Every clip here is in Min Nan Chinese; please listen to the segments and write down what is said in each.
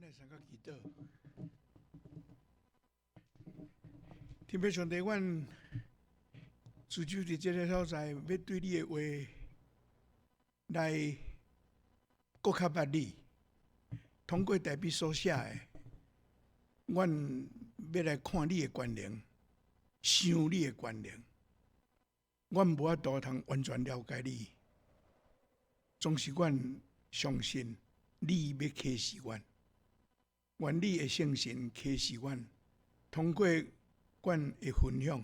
來三個祈禱。天父上帝，阮聚集佇這个所在，欲對你的話來閣較捌你。通過大衛所寫的，阮欲來看你的權能，想你的權能。阮無法度通完全了解你，總是阮相信你欲啟示阮，願你的聖神啟示阮，通過阮的分享，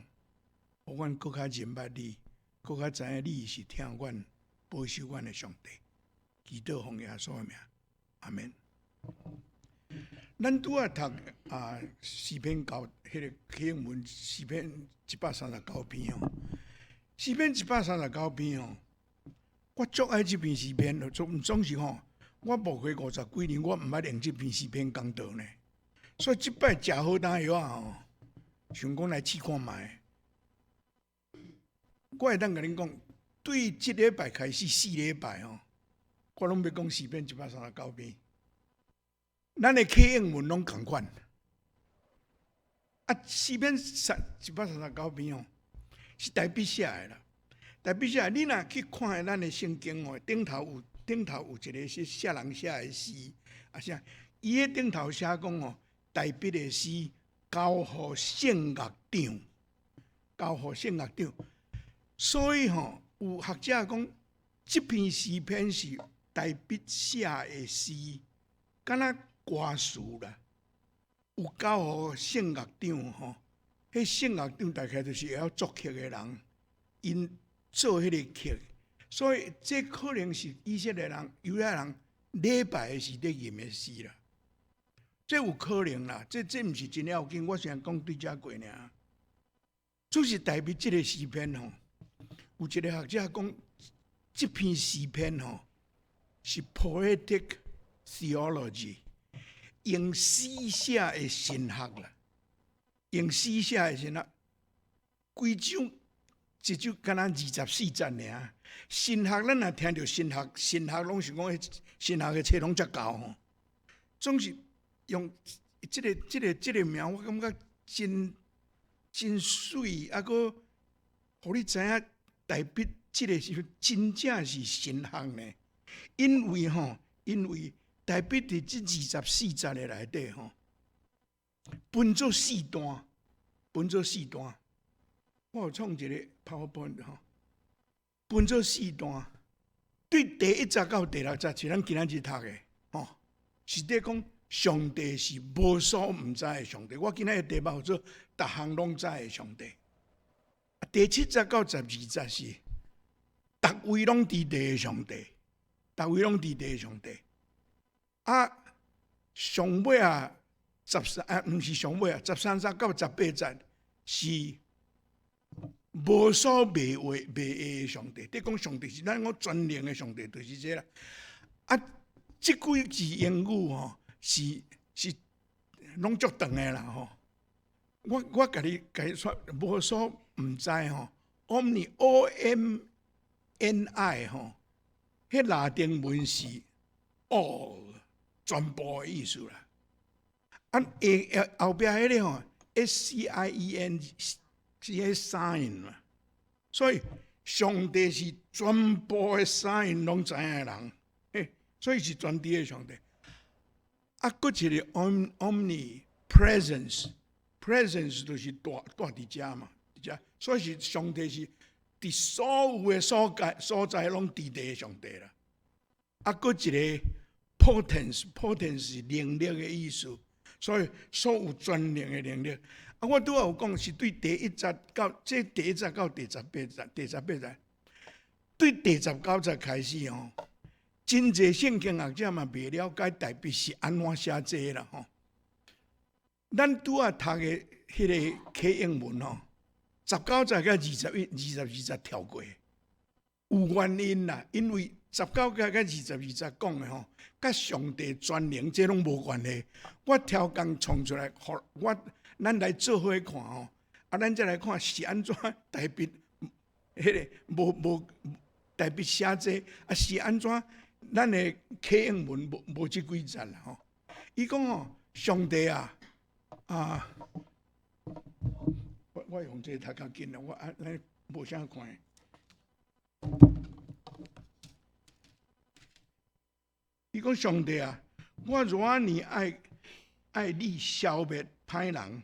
予阮閣較認捌你，閣較知影你是疼阮、保守阮的上帝。祈禱奉耶穌的名，阿們。咱拄仔讀啊詩篇九，彼个啟應文詩篇一百三十九篇哦，詩篇一百三十九篇哦，我足愛這篇詩篇，總總是吼，我牧會五十幾年，我毋捌用這篇詩篇講道呢。所以這擺食好丹藥仔吼，想講來試看覓。我會當共恁講，對這禮拜開始四禮拜吼，我攏欲講詩篇一百三十九篇。咱的啟應文攏仝款，啊，詩篇三一百三十九篇吼，是大衛寫的啦。大衛寫的，你若去看咱的聖經吼，頂頭有一个是寫人寫的詩，啊啥？伊彼頂頭寫講吼，大衛的詩交予聖樂長，交予聖樂長。所以吼，有學者講，這篇詩篇是大衛寫的詩，敢若歌詞啦，有交予聖樂長吼，彼聖樂長大概就是會曉作曲的人，𪜶做彼个曲，所以這可能是以色列人、猶太人禮拜的時咧吟的詩啦。這有可能啦，這毋是真要緊，我先講對遮過爾。就是大衛這个詩篇吼，有一个學者講，這篇詩篇吼是 poetic theology。用詩寫的神學啦，用詩寫的神學，規章一章敢若二十四節爾。神學咱若聽著神學，神學攏是講彼神學的冊攏遮厚吼，總是用這个名，我感覺真真媠，啊閣予你知影大衛這个是真正是神學呢？因為吼，因為大衛佇這二十四節的內底吼，分做四段，分做四段。我有創一个 PowerPoint 吼，分做四段。對第一節到第六節是咱今仔日讀的，吼，是佇講上帝是無所毋知的上帝。我今仔日題目叫做逐項攏知的上帝。第七節到十二節是逐位攏佇地的上帝，逐位攏佇地的上帝。啊，上尾啊，十三啊，毋是上尾啊，十三節到十八節是無所未為未會的上帝。佇講上帝是咱講全能的上帝，就是這啦。啊，這幾字英語吼，是攏足長的啦吼。我共你解說無所毋知吼，Omni O M N I 吼，彼拉丁文是 all。全部的意思啦，啊，下後壁彼个吼，S C I E N 是彼 sign 嘛，所以上帝是全部的 sign 攏知影的人，嘿，所以是全知的上帝。啊，閣一个 omnipresence，presence 就是蹛蹛佇遮嘛，佇遮，所以是上帝是佇所有的所在攏佇地的上帝啦。啊，閣一個。Potence，potence 是能力的意思，所以所有全能的能力。啊，我拄仔有講是對第一節到這第一節到第十八節，第十八節對第十九節開始吼，真濟聖經學者嘛袂了解大衛是按怎寫這個啦吼。咱拄仔讀的彼個啟應文吼，十九節佮21、22節跳過，有原因啦，因為十九節佮二十二節講的吼，佮上帝全能這攏無關係。我超工創出來，予我咱來做伙看吼，啊，咱再來看是按怎大衛彼个無無大衛寫這，啊是按怎咱的啟應文無無這幾節啦吼。伊講哦，上帝啊，啊，我用這個讀較緊啦，我啊，咱無啥看。伊講上帝啊，我偌爾愛你消滅歹人，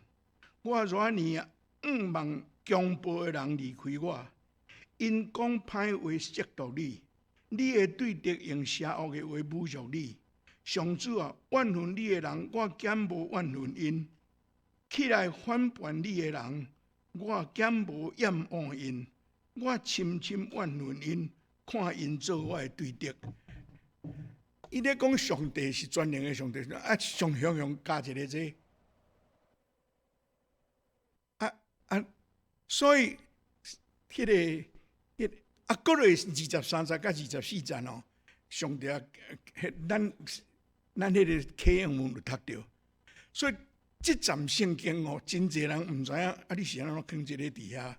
我偌爾向望強暴的人離開我，𪜶講歹話褻瀆你，你的對敵用邪惡的話侮辱你。上主啊，怨恨你的人，我敢無怨恨𪜶；起來反叛你的人，我敢無厭惡𪜶。我深深怨恨𪜶，看𪜶做我的對敵。伊咧講上帝是全能的上帝，啊，上雄雄加一个這，啊啊，所以彼个彼啊，閣落23節佮24節哦，上帝啊，咱彼个啟應文有讀著，所以這節聖經哦，真濟人毋知影，啊，你是按怎囥這个佇遐？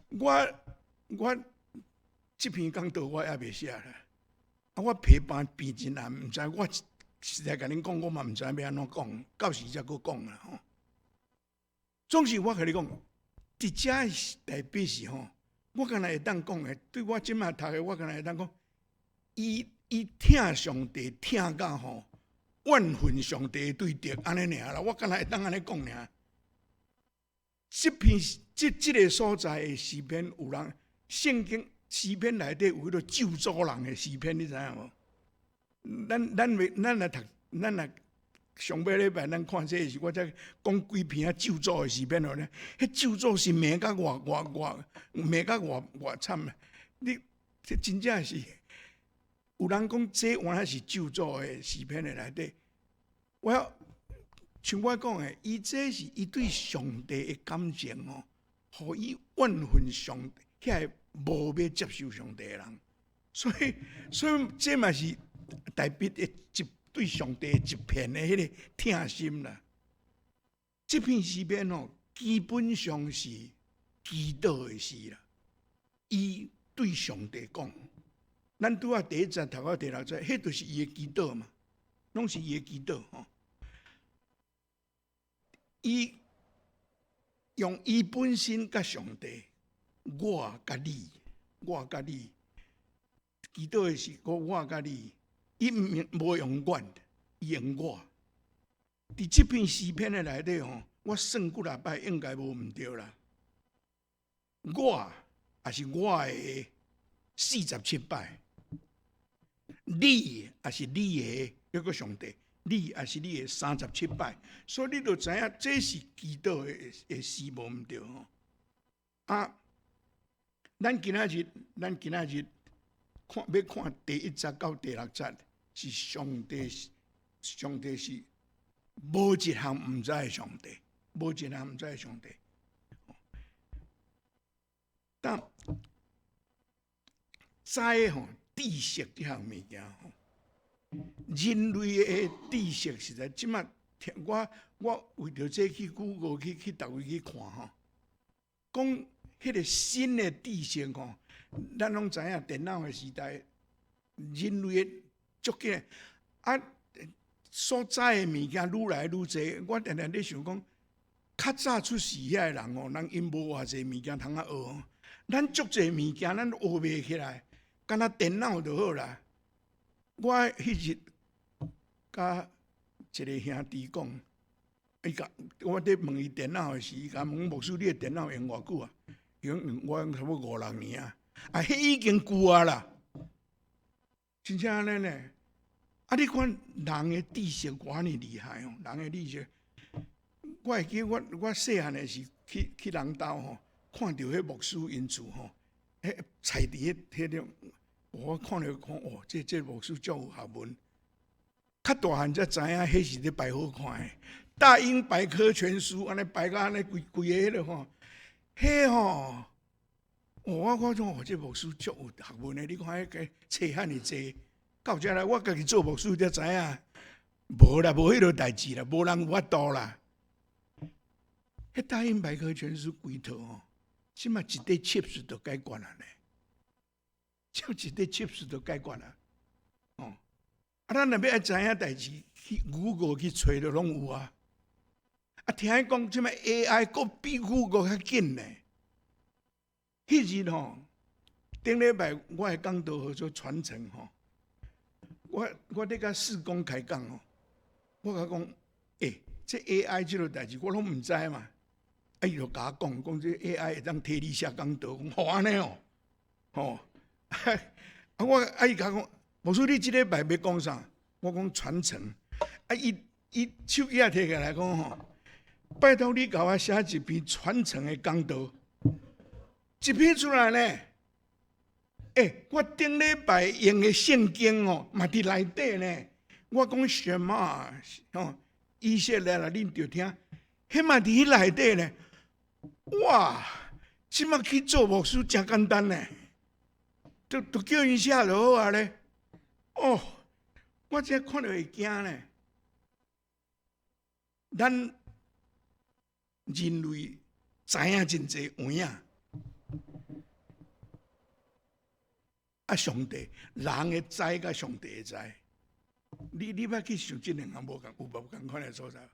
我這篇講道我猶未寫啦。啊！我皮病病真難，毋知我實在共恁講，我嘛毋知欲按怎講，到時才閣講啦吼。總是我共你講，佇遮代表是吼，我敢若會當講的，對我這馬讀的，我敢若會當講，伊疼上帝疼甲吼，怨恨上帝對敵按呢爾啦，我敢若會當按呢講爾。這篇這個所在的詩篇有人聖經。詩篇內底有彼個咒詛人的詩篇，你知影無？咱來讀，咱來上尾禮拜咱看這個時，我才講幾篇啊咒詛的詩篇予恁。彼咒詛是罵甲偌偌偌罵甲偌偌慘。你這真正是有人講這原來是咒詛的詩篇的內底。我像我講的，伊這是伊對上帝的感情哦，予伊怨恨上帝，遐個無欲接受上帝的人，所以這嘛是代表的一對上帝一片的彼个疼心啦。這篇詩篇哦，基本上是祈禱的詩啦。伊對上帝講，咱拄仔第一節讀到第六節，彼就是伊的祈禱嘛，攏是伊的祈禱吼。伊用伊本身佮上帝。我佮你，我佮你，祈禱的是講我佮你，伊毋無用阮，伊用我。佇這篇詩篇的內底吼，我算幾若擺應該無毋對啦。我也是我的47擺，你也是你的一個上帝，你也是你的37擺，所以你就知影這是祈禱的詩無毋對吼。啊！咱今仔日看欲看第一節到第六節，是上帝，上帝是無一項毋知的上帝，無一項毋知的上帝。但知吼知識這項物件吼，人類的知識實在這馬聽我我為著這去 Google 去逐位去看吼，講。彼個新的知識吼，咱攏知影電腦的時代，人類的足緊啊，所知的物件愈來愈濟。我定定咧想講，較早出世遐个人吼，人𪜶無偌濟物件通啊學，咱足濟物件咱學袂起來，敢若電腦就好啦。我彼日佮一个兄弟講，伊共我佇問伊電腦的時，伊共問牧師，你的電腦用偌久啊？伊講我用差不多五六年啊，啊，彼已經舊啊啦，真正按呢呢。啊，你看人的知識偌爾厲害哦，人的知識，我會記我細漢的時去人兜吼，看著彼牧師𪜶厝吼，彼菜佇彼彼種，我看著講哦，這牧師足有學問。較大漢才知影，彼是咧擺好看的，大英百科全書按呢擺甲按呢規規个彼个吼。彼吼，我看講哦，這牧師足有學問的，你看彼个冊遐爾濟，到遮來我家己做牧師才知影，無啦，無彼落代誌啦，無人有法度啦。彼大英百科全書規套吼，這馬一塊 chips 就解決啦呢，就一塊 chips 就解決啦，哦，啊，咱若欲愛知影代誌，去 Google 去揣就攏有啊。啊，聽講這擺 AI 閣比 Google 較緊呢。彼日吼，頂禮拜我的講道號做傳承吼，我咧佮事工開講吼，我共講，欸，這 AI 這个代誌我攏毋知嘛。啊，伊就共我講，講這 AI 會當替你寫講道，講吼按呢哦，吼，啊我啊伊共我講，牧師你這禮拜欲講啥？我講傳承。啊，伊伊手機仔提起來講吼，拜託你共我寫一篇傳承的講道，一篇出來呢。欸，我頂禮拜用的聖經哦，嘛佇內底呢。我講什麼？吼，以色列啦，恁著聽，彼嘛佇彼內底呢。哇！這馬去做牧師誠簡單呢，就叫𪜶寫就好啊咧。哦，我這看著會驚呢。咱人類知影真濟有影。啊！上帝，人的知佮上帝的知，你捌去想這兩項無仝有無仝款的所在？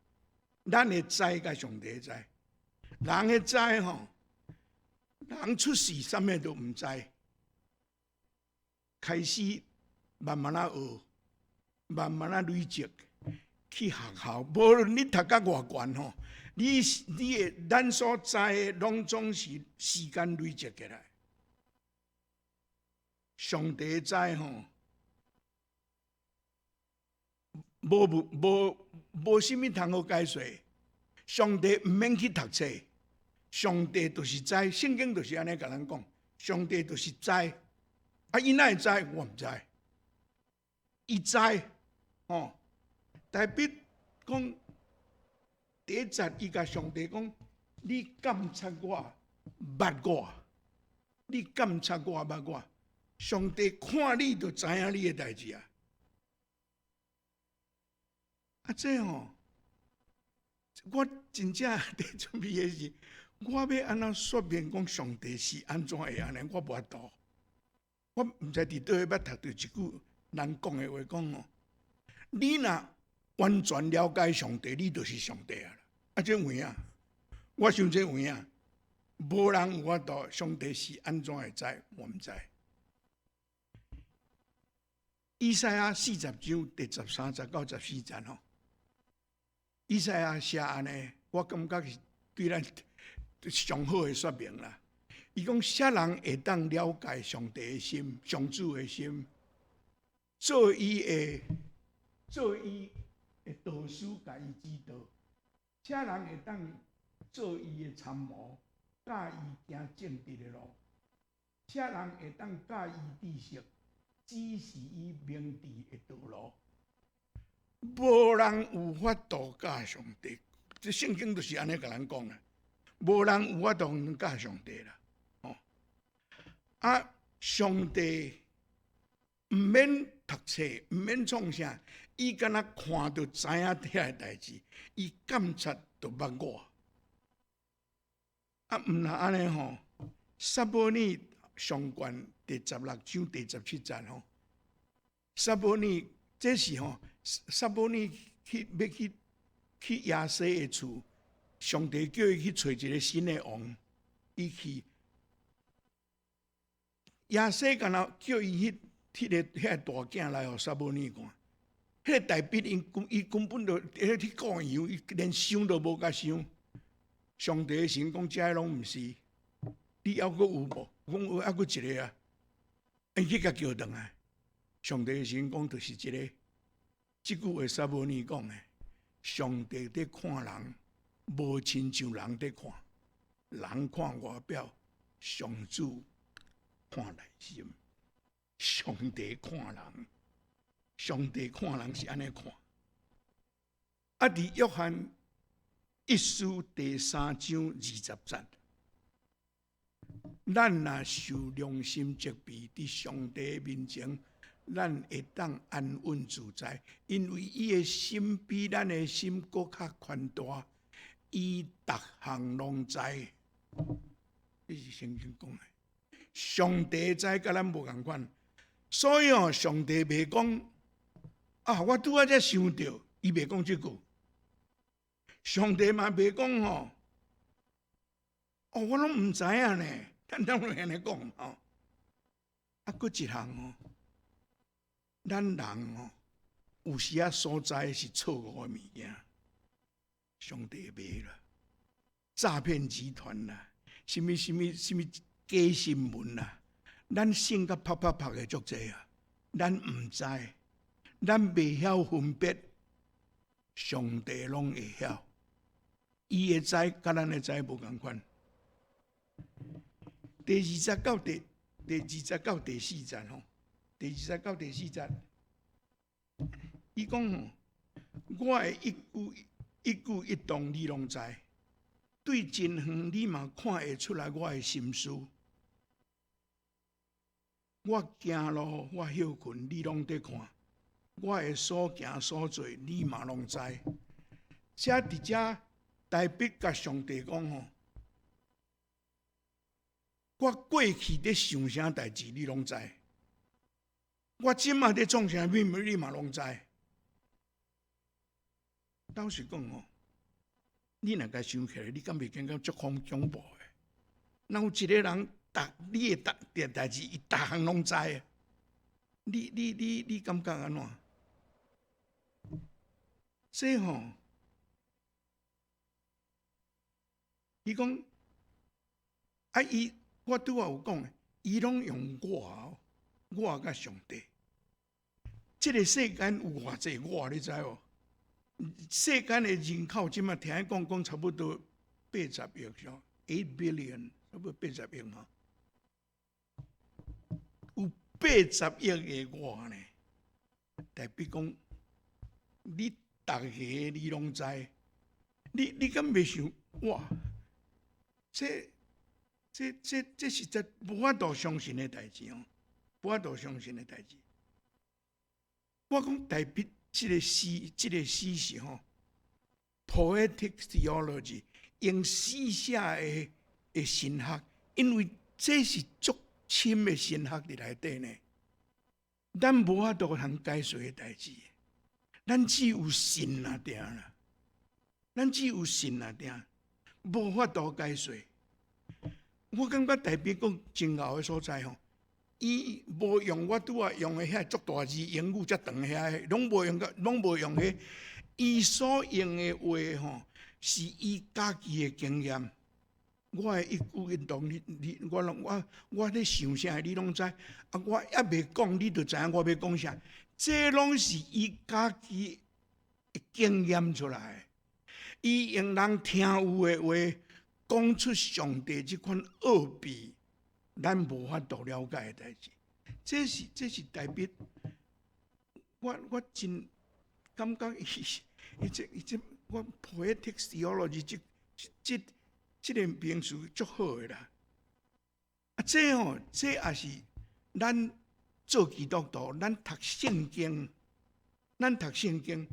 咱的知佮上帝的知，人的知吼，人出世啥物都毋知，開始慢慢仔學，慢慢仔累積去學校，無論你讀甲偌懸吼，你的咱所知的，攏總是時間累積起來。上帝知吼，無無無啥物通好解說。上帝毋免去讀冊，上帝就是知，聖經就是按呢共咱講，上帝就是知。啊，伊哪會知？我毋知。伊知，吼。大衛講第一節，伊共上帝講：你監察我，捌我，你監察我，捌我。上帝看你就知影你的代誌啊！啊，這吼，我真正佇準備的時，我欲按怎說明講上帝是按怎會按呢？我無法度，我毋知佇佗位捌讀著一句人講的話，講吼，你若完全了解上帝，你就是上帝啊！啊，這有影，我想這有影，無人有法度，上帝是按怎會知，我毋知。以賽亞四十章第十三節到十四節吼，以賽亞寫按呢，我感覺是對咱上好的說明啦。伊講啥人會當了解上帝的心、上主的心，做伊的導師，共伊指導；啥人會當做伊的參謀，教伊行正直的路；啥人會當教伊知識，指示伊明智的道路。無人有法度教上帝，這聖經就是按呢共咱講啦。無人有法度教上帝啦，吼！啊，上帝毋免讀冊，毋免創啥，伊敢若看就知影遐个代誌，伊監察就捌我。啊，毋若按呢吼，撒母耳上卷第十六章第十七節吼，撒母耳這是吼，撒母耳去欲去去耶西的厝，上帝叫伊去揣一個新的王，伊去耶西敢若叫伊彼彼个遐個大囝來予撒母耳看，彼個大衛𪜶根伊根本就咧去顧羊，伊連想都無共想。上帝神講這個攏毋是，你猶閣有無？講有猶閣一個啊，伊去共叫轉來。上帝神講就是這個，這句話撒母耳講的，上帝佇看人，無親像人佇看，人看外表，上主看內心。上帝看人，上帝看人是按呢看。啊，佇約翰一書第三章二十節，咱若受良心責備，佇上帝面前，咱會當安穩自在，因為伊的心比咱的心閣較寬大，伊逐項攏知。這是聖經講的，上帝知佮咱無仝款，所以哦，上帝袂講啊，我拄仔才想著，伊袂講這句。上帝嘛袂講吼，哦，我攏毋知影呢，咱當會按呢講吼。啊，閣一項吼，咱人吼，有時仔所知是錯誤的物件，上帝袂啦，詐騙集團啦，啥物啥物啥物假新聞啦，咱信甲啪啪啪的足濟啊，咱毋知，咱袂曉分別，上帝攏會曉，伊會知佮咱的知無仝款。第二節到第四節吼，第二節到第四節，伊講吼，我的一舉一舉一動你攏知，對真遠你嘛看會出來我的心思。我行路，我歇睏，你攏佇看；我的所行所做，你嘛攏知。這佇遮大衛共上帝講吼，我過去佇想啥代誌，你攏知；我這馬佇創啥物，你嘛攏知。老實講吼，你若共想起來，你敢袂感覺足恐怖的？若有一個人，逐你的逐件代誌，伊逐項攏知，你感覺按怎？這吼，伊講啊，伊我拄仔有講，伊攏用我，我佮上帝。這個世間有偌濟我，你知無？世間的人口這馬聽講講差不多80億，8 billion，差不多八十億嘛。有八十億個我呢，代表講你逐個你攏知，你敢袂想哇？這實在無法度相信的代誌哦，無法度相信的代誌。我講大衛這個詩，這個詩是吼，poetic theology，用詩寫的神學，因為這是足深的神學佇內底呢。咱無法度通解釋的代誌，咱只有信爾爾啦，咱只有信爾爾，無法度解釋。我感覺大衛講真𠢕的所在吼，伊無用我拄仔用的遐足大字英語遮長遐，攏無用個，攏無用彼。伊所用的話吼，是伊家己的經驗。我的一舉一動，你你我攏我我咧想啥，你攏知。啊，我猶未講，你就知影我欲講啥。這攏是伊家己的經驗出來。伊用人聽有的話，講出上帝這款奧秘，咱無法度了解的代誌。這是代表我真感覺伊這伊這我 poetic theology 這個名詞足好的啦。啊，這吼，這也是咱做基督徒，咱讀聖經，咱讀聖經，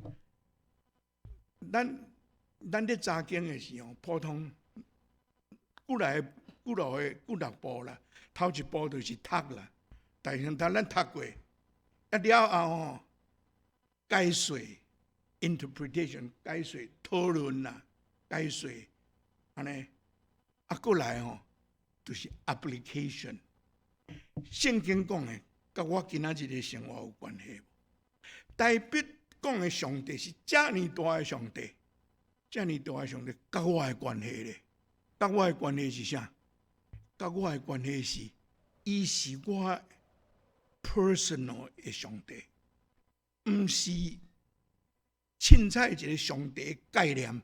咱咧查經的時候，普通幾來幾落個幾六步啦，頭一步就是讀啦，大聲讀咱讀過，啊了後吼，解說 interpretation 解說討論啦，解說按呢，啊閣來吼，就是 application。聖經講的，佮我今仔日的生活有關係無？大衛講的上帝是遮爾大的上帝，遮爾大的上帝，佮我的關係咧？佮我的關係是啥？佮我的關係是，伊是我 personal 的上帝，毋是凊彩一個上帝的概念。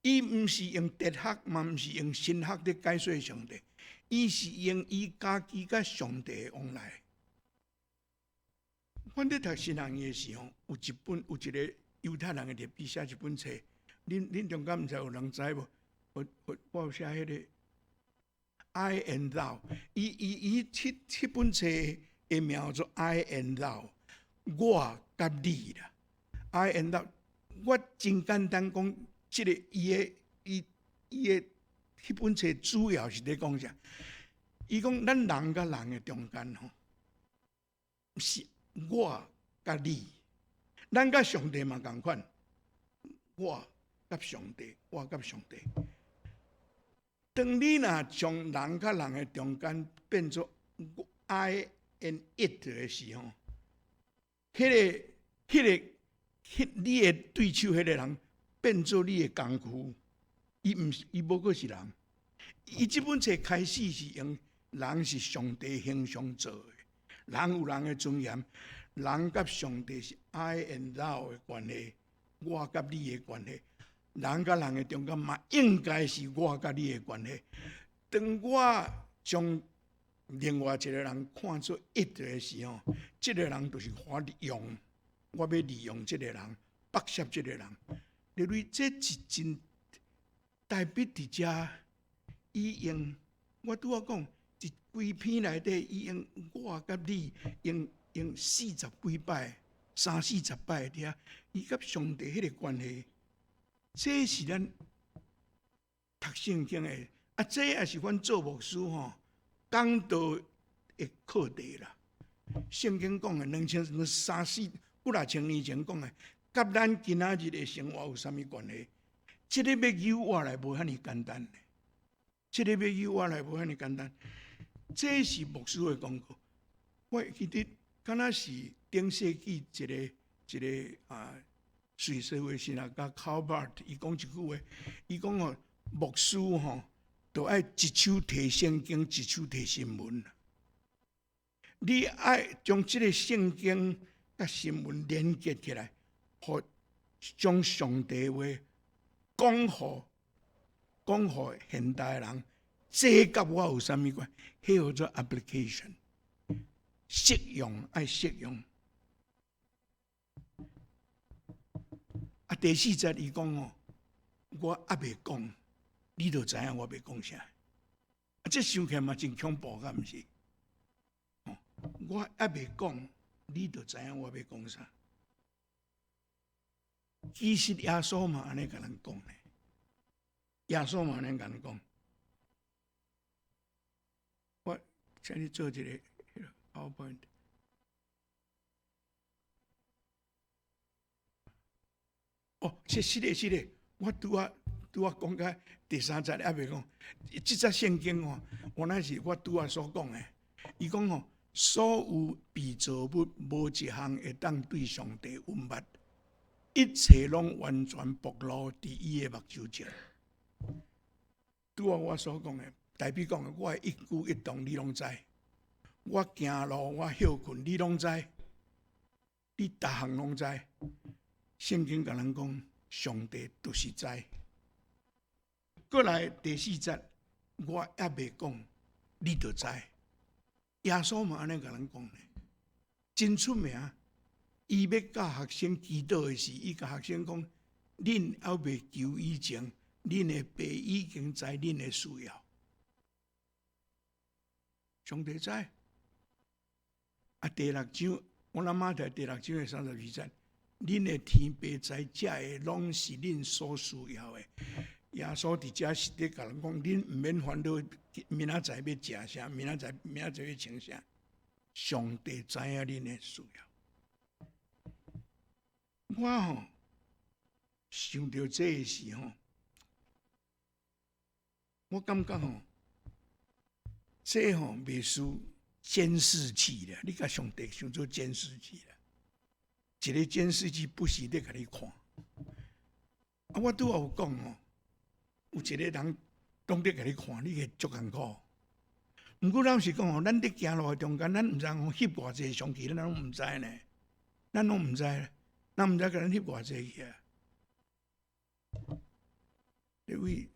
伊毋是用哲學，嘛毋是用神學咧解說上帝，伊是用伊家己佮上帝的往來。阮咧讀神學院的時候，有一本有一個猶太人的立基寫一本冊，恁中間毋知有人知無？我有寫彼個 I and Thou，伊彼本冊的名叫做 I and Thou，我佮你啦。I and Thou，我真簡單講，這個伊的伊伊的彼本冊主要是咧講啥？伊講咱人佮人的中間吼，是我佮你，咱佮上帝嘛仝款，我佮上帝，我佮上帝。當你若將人佮人的中間變做 I and it 的時候，彼個、彼個、彼你的對手，彼個人變做你的工具，伊毋是，伊無閣是人。伊這本冊開始是用人是上帝形象做的，人有人的尊嚴，人佮上帝是 I and thou 的關係，我佮你的關係。人佮人的中間嘛，應該是我佮你的關係。當我將另外一個人看做 it 的時候，這個人就是我利用，我欲利用這個人，剝削這個人。因為這是真代表佇遮，伊用我拄仔講，一規篇內底，伊用我佮你用四十幾擺、三四十擺佇遐，伊佮上帝彼個關係。這是咱讀聖經的，啊，這也是阮做牧師吼講道的課題啦。聖經講的兩千三四幾若千年前講的，佮咱今仔日的生活有啥物關係？這个欲扭過來無遐爾簡單，這個欲扭過來無遐爾簡單。這是牧師的功課。我會記得，敢若是頂世紀一個一個啊。瑞士的神學家 Karl Barth 伊講一句話，伊講哦，牧師吼，都愛一手提聖經，一手提新聞。你愛將這个聖經佮新聞連結起來，予將上帝話講予現代人，這佮我有啥物關？彼叫做 application，適用愛適用。啊，第四節伊講哦，我猶未講，你就知影我欲講啥。啊，這想起來嘛真恐怖，敢毋是？哦，我猶未講，你就知影我欲講啥。其實耶穌嘛按呢共咱講呢，耶穌嘛按呢共咱講。我請你做一个 PowerPoint。哦，這是的，是的，我拄仔拄仔講到第三節猶未講，這節聖經哦，原來是我拄仔所講的。伊講哦，所有被造物無一項會當對上帝隱瞞，一切攏完全暴露佇伊的目睭前。拄仔我所講的，代表講的，我的一舉一動你攏知，我行路我歇睏你攏知，你逐項攏知。聖經共咱講，上帝就是知。過來第四節，我猶未講，你就知。耶穌嘛按呢共咱講呢，真出名。伊欲教學生祈禱的時，伊共學生講：恁猶未求以前，恁的爸已經知恁的需要。上帝知。啊，第六章，我諗馬太第六章的32節。恁的天父知這个攏是恁所需要的。耶穌佇遮是咧共人講，恁毋免煩惱明仔載欲食啥，明仔載欲穿啥，上帝知影恁的需要。我吼想著這个時吼，我感覺吼，這吼袂輸監視器啦，你共上帝想做監視器啦。一个監視器不時咧共你看。啊，我拄仔有講吼，有一个人攏咧共你看，你會足艱苦。毋過老實講吼，咱佇行路的中間，咱毋知影翕偌濟相機，咱攏毋知呢。咱攏毋知，咱毋知共咱翕偌濟去啊。因為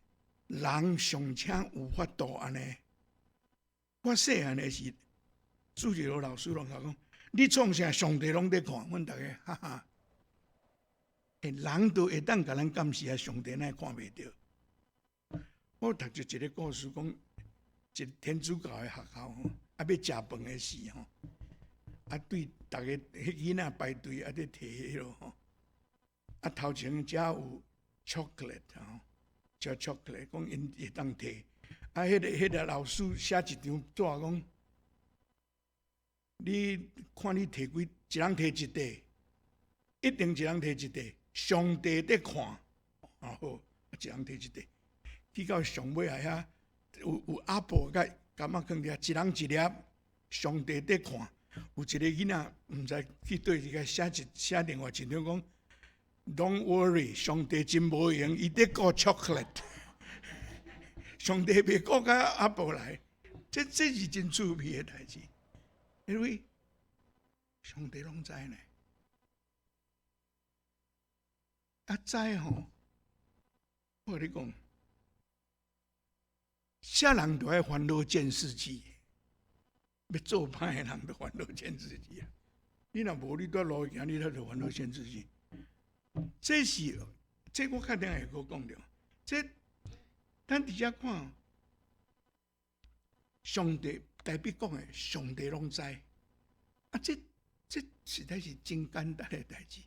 人尚且有法度按呢，我細漢的時，主日學老師攏共講。你創啥，上帝攏佇看，阮逐家哈哈。欸，人都會當共咱監視啊，上帝哪會看袂著？我讀著一个故事，講一天主教的學校吼，啊欲食飯的時吼，啊對逐个彼囡仔排隊啊佇提彼落吼，啊頭前遮有 chocolate 吼，食 chocolate，講𪜶會當提，啊彼個老師寫一張紙講。你看你提幾，一人提一塊，一定一人提一塊。上帝佇看，啊好，一人提一塊。去到上尾仔遐，有 apple 佮柑仔囥佇遐，一人一粒。上帝佇看，有一個囡仔毋知去佗一個寫一寫電話一張講，Don't worry，上帝真無閒，伊佇顧 chocolate。上帝袂顧到 apple 來，這是真趣味的代誌，因為上帝攏知呢。啊知吼，我共你講，啥人都愛煩惱見自己，欲做歹的人都煩惱見自己啊！你若無你佇路行，你才就煩惱見自己。這是，這我確定會閣講著。這咱佇遮看，上帝大衛講的，上帝攏知。啊，這實在是真簡單的代誌。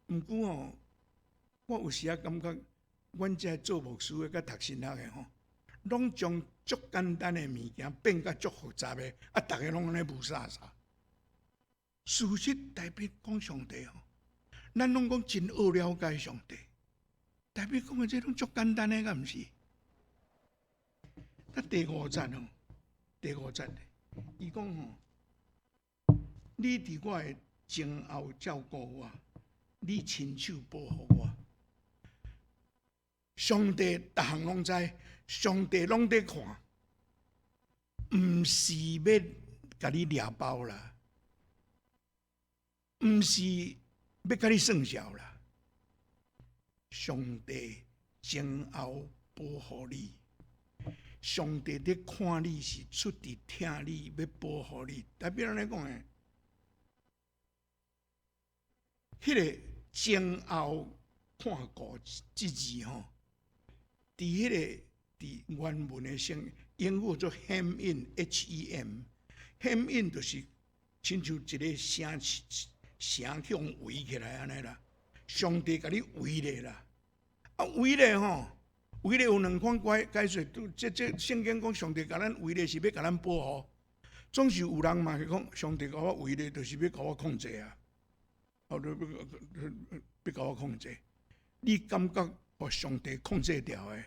毋過吼，我有時仔感覺，阮這做牧師的佮讀神學的吼，攏將足簡單的物件變甲足複雜的，啊，逐个攏按呢霧煞煞。事實大衛講上帝吼，咱攏講真愛了解上帝。大衛講的這攏足簡單的，敢毋是？啊，第五節吼，第五節，伊講吼，你佇我的前後照顧我，你親手保護我。上帝逐項攏知，上帝攏佇看，毋是欲共你掠包啦，毋是欲共你算數啦。上帝前後保護你，上帝佇看你是出佇疼你，欲保護你。代表按呢講的，彼個前後看顧這字吼，佇彼個佇原文的聖英語做 hem in，H-E-M，hem in 就是親像一个城城去予圍起來按呢啦。上帝共你圍咧啦，啊圍咧吼，圍咧有兩款解解釋，這聖經講上帝共咱圍咧是欲共咱保護，總是有人嘛是講上帝共我圍咧，就是欲共我控制啊，哦，欲共我控制，你感覺予上帝控制牢的？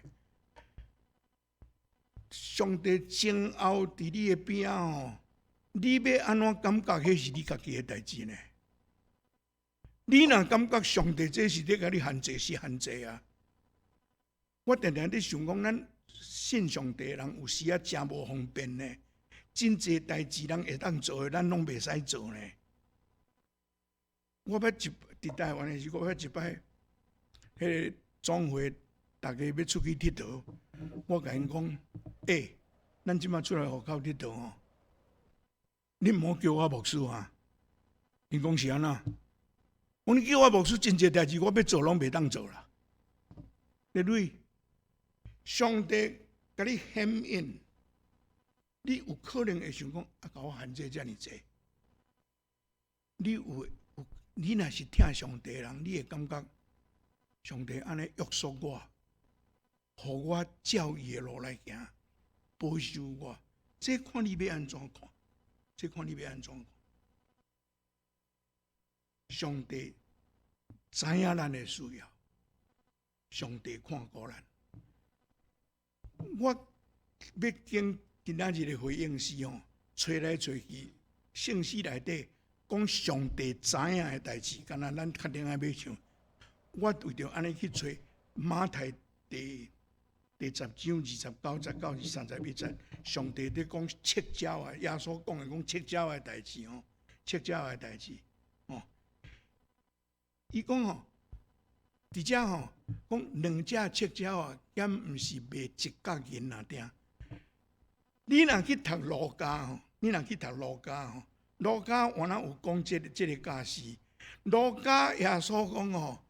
上帝前後佇你的邊仔吼，你欲按怎感覺？彼是你家己的代誌呢。你若感覺上帝這是佇共你限制，是限制啊！我定定佇想講，咱信上帝的人有時仔誠無方便呢。真濟代誌人會當做的，咱攏袂使做呢。我捌一佇台灣的時，我捌一擺，彼个總會逐家欲出去𨑨迌，我共𪜶講：欸，咱這馬出來戶口𨑨迌吼，你毋好叫我牧師啊！𪜶講是按怎？我講你叫我牧師，真濟代誌我欲做攏袂當做啦。你類，上帝共你顯應，你有可能會想講啊，共我限制遮爾濟。你有有，你若是疼上帝的人，你會感覺上帝按呢約束我，予我照伊的路來行，保守我。這看你欲按怎看，這看你欲按怎看。上帝知影咱的需要，上帝看顧咱。我欲經今仔日的回應是吼，揣來揣去，聖詩內底講上帝知影的代誌，敢若咱較定愛欲想。我為著按呢去揣馬太第十章29節到31節，上帝佇講赤鳥仔，耶穌講的講赤鳥仔的代誌吼，赤鳥仔的代誌吼。伊講吼，佇遮吼講兩隻赤鳥仔，敢毋是賣一角銀爾定？你若去讀路加吼，你若去讀路加吼，路加原來有講這個教示。路加耶穌講吼，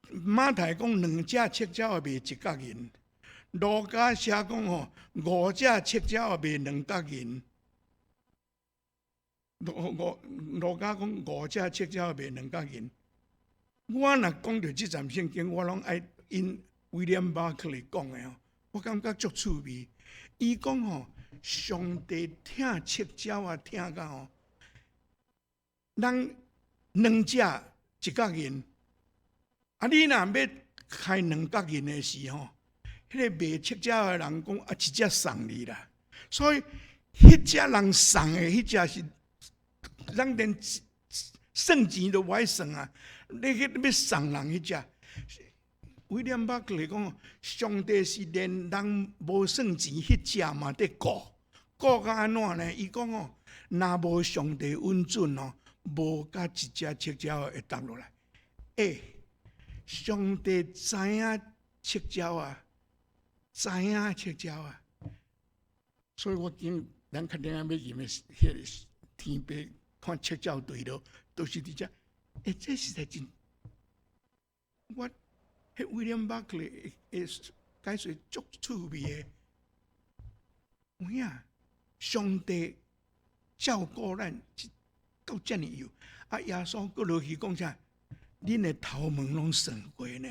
馬太講兩隻赤鳥仔賣一角銀，路加寫講吼，五隻赤鳥仔賣兩角銀。路加講五隻赤鳥仔賣兩角銀。我若講著這節聖經，我攏愛引 William Barclay 講的吼，我感覺足趣味。伊講吼，上帝疼赤鳥仔疼甲吼，咱兩隻一角銀。啊，你若欲開兩角銀的時吼，彼個賣赤鳥的人講啊，一隻送你啦。所以，彼隻人送的，彼隻是人連算錢都無愛算啊！你去欲送人彼隻，威廉巴克利講，上帝是連人無算錢彼隻嘛佇顧，顧甲按怎呢？伊講哦，若無上帝允准哦，無共一隻赤鳥會擲落來。欸，上帝知影赤鳥啊，知影赤鳥啊，所以我今咱較定仔欲入的彼个天父看赤鳥墜落，都是佇遮。欸，這實在真，我彼威廉巴克利的解說足趣味的。有影，上帝照顧咱到遮爾幼，啊，耶穌閣落去講啥？恁的頭毛攏算過呢。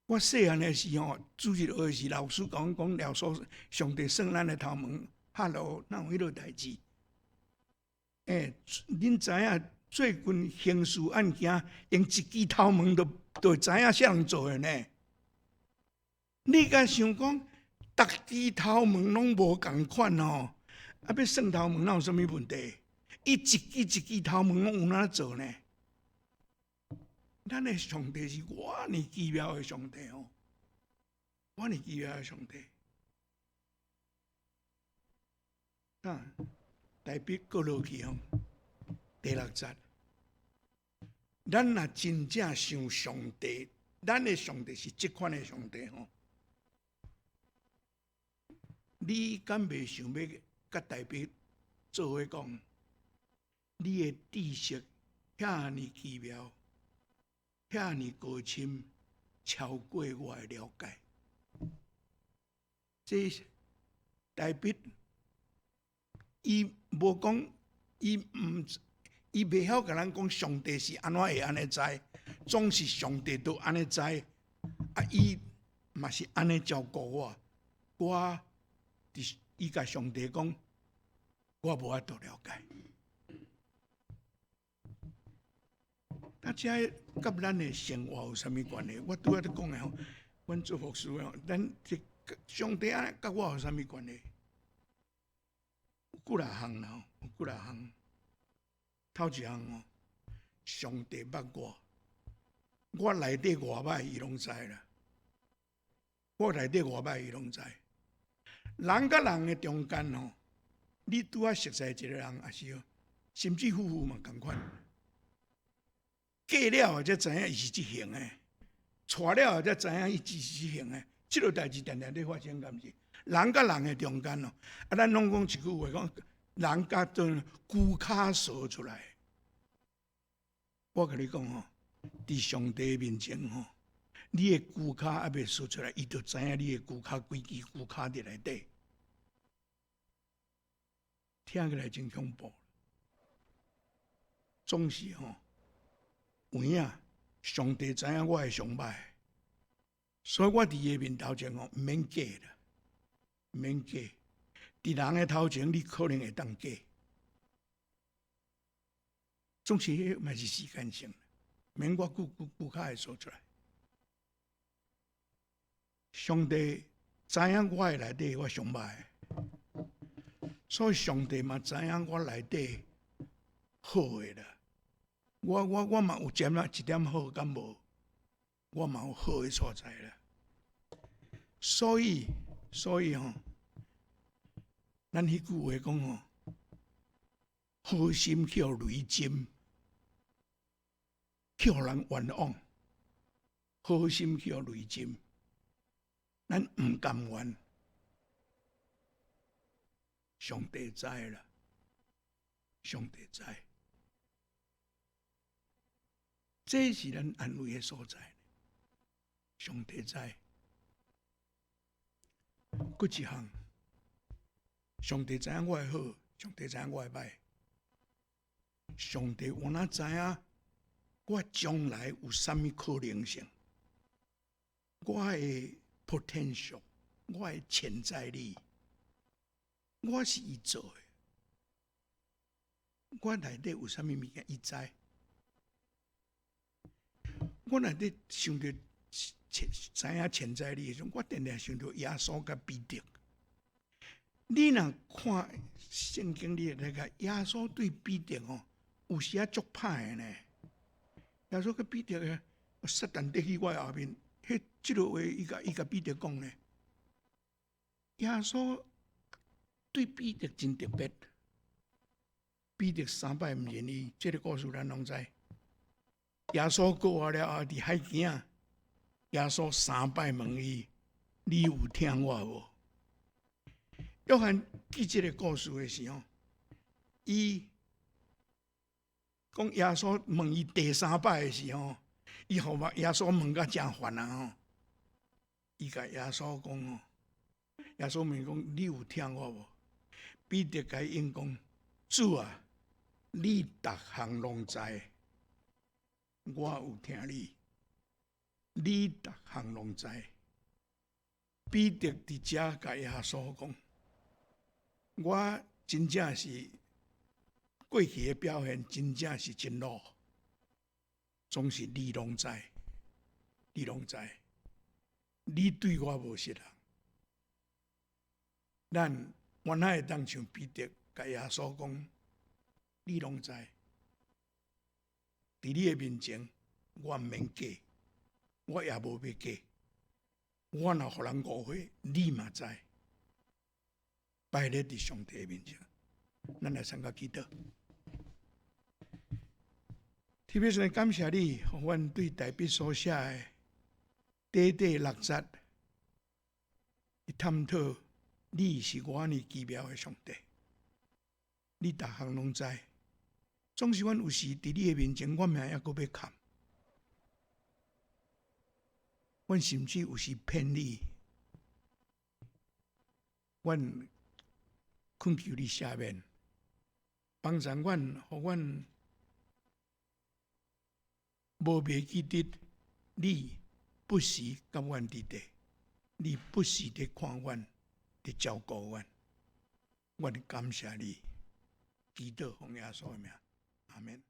我細漢的時候，主日學時，老師共阮講，耶穌上帝算咱的頭毛，Hello，哪有彼落代誌？欸，恁知影最近刑事案件用一支頭毛就會知影啥人做的呢？你敢想講，逐支頭毛攏無仝款吼？啊，欲算頭毛哪有啥物問題？伊一支一支頭毛攏有哪做呢？咱的上帝是偌爾奇妙的上帝哦，偌爾奇妙的上帝。啊，大衛閣落去哦，第六節，咱若真正想上帝，咱的上帝是這款的上帝吼，你敢袂想欲佮大衛做伙講？你的知識遐爾奇妙，遐爾高深，超過我的了解。這大衛伊無講，伊毋，伊袂曉共咱講上帝是按怎會按呢知，總是上帝都按呢知。啊，伊嘛是按呢照顧我，我佇伊共上帝講，我無法度了解。啊，這佮咱的生活有啥物關係？我拄仔咧講的吼，阮做牧師的吼，咱這上帝按呢佮我有啥物關係？有幾若項啦，有幾若項。頭一項哦，上帝捌我，我內底偌歹，伊攏知啦。我內底偌歹，伊攏知。人佮人的中間吼，你拄仔熟似一個人，抑是甚至夫婦嘛仝款。嫁了後才知影伊是這型的，娶了後才知影伊是這型的。這个代誌定定咧發生，敢毋是？人佮人的中間哦，啊，咱攏講一句話講，人佮陣龜跤趖出來。我共你講吼，佇上帝面前吼，你的龜跤猶未趖出來，伊就知影你的龜跤幾支龜跤佇內底。聽起來真恐怖。總是吼，有影，上帝知影我的上歹，所以我佇伊的面頭前吼，毋免假啦，毋免假。佇人的頭前，你可能會當假。總是彼嘛是時間性，免偌久龜龜跤會趖出來。上帝知影我的內底我上歹，所以上帝嘛知影我內底好的啦。我嘛有點仔一點好，敢無？我嘛有好的所在啦。所以吼，咱彼句話講吼，好心去予雷針，去予人冤枉。好心去予雷針，咱毋甘願，上帝知啦，上帝知，這是咱安慰的所在。上帝知，閣一項，上帝知影我的好，上帝知影我的歹，上帝有哪知影我將來有啥物可能性？我的 potential，我的潛在力，我是伊做的，我內底有啥物物件，伊知。我若咧想著潛知影潛在你的時陣，我定定想著耶穌佮彼得。你若看聖經，你會睇個耶穌對彼得吼，有時仔足歹的呢。耶穌佮彼得，撒旦綴去我後面，彼這个話，伊共彼得講呢。耶穌對彼得真特別，彼得三擺毋認伊，這个故事咱攏知。耶穌復活了後，佇海邊，耶穌三擺問伊：你有疼我無？約翰記這个故事的時候，伊講耶穌問伊第三擺的時候，伊予耶穌問甲誠煩啊吼！伊共耶穌講吼，耶穌問講：你有疼我無？彼得共伊應講：主啊，你逐項攏知，我有疼你。你逐項攏知。彼得佇遮共耶穌講：我真正是過去的表現，真正是真老，總是你攏知，你攏知，你對我無失望。咱原來會當像彼得共耶穌講：你攏知，佇你的面前，我毋免假，我也無欲假。我若予人誤會，你嘛知。擺咧佇上帝面前，咱來參加祈禱。特別是感謝你，予阮對大衛所寫的短短六節，去探討你是偌爾奇妙的上帝，你逐項攏知。總是阮有時佇你的面前，阮嘛猶閣欲崁，阮甚至有時騙你，阮懇求你赦免，幫助阮，予阮無袂記得你不時佮阮佇佇，你不時佇看阮，佇照顧阮，阮感謝你，祈禱奉耶穌的名，阿們。